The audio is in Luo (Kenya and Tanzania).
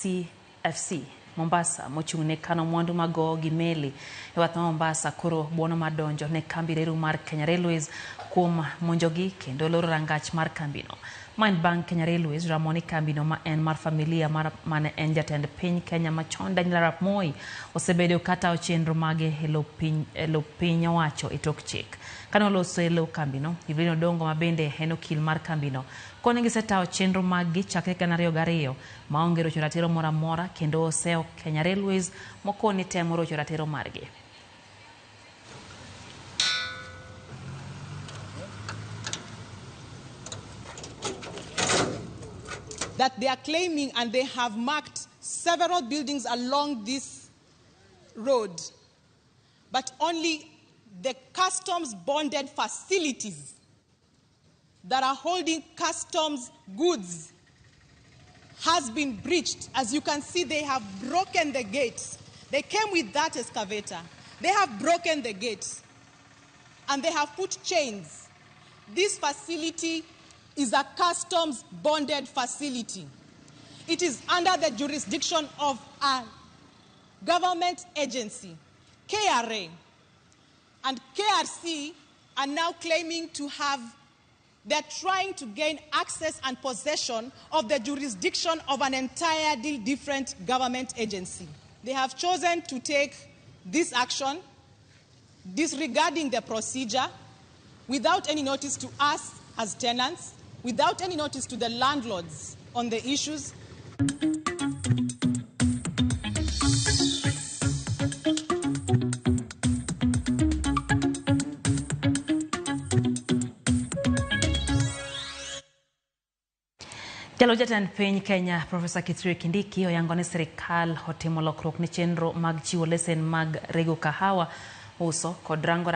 CFC Mombasa mochung' ne kano mwandu magowo gi meli e wath ma Mombasa koro buono mar donjo ne kambi reru mar Kenya Railways kuom monjogi kendo loro rangach mar kambino. Ma en bang' Kenya Railways ramo ni kambino ma en mar familia mar mane en jatend piny Kenya machon Daniel Arap Moi osebedo ka tayo chenro mage e lo piny, e lo piny owacho e tok chik. Kane oloso e lo kambino, Evelyn Odongo ma bende en okil mar kambino koni gisetayo chenro maggi chakre 2002 maonge rocho ratiro moro amora kendo oseyo Kenya Railways mokoni temo rocho ratiro margi. That they are claiming, and they have marked several buildings along this road, but only the customs bonded facilities that are holding customs goods has been breached. As you can see, they have broken the gates. They came with that excavator. They have broken the gates and they have put chains. This facility is a customs bonded facility. It is under the jurisdiction of a government agency, KRA. And KRC are now claiming to have, they're trying to gain access and possession of the jurisdiction of an entirely different government agency. They have chosen to take this action, disregarding the procedure, without any notice to us as tenants, without any notice to the landlords on the issues. Jalo jatend piny Kenya Profesa Kithure Kindiki oyango ni sirikal otimo lokruok ne chenro mag chiwo lesen mag rego kahawa, uso kod rango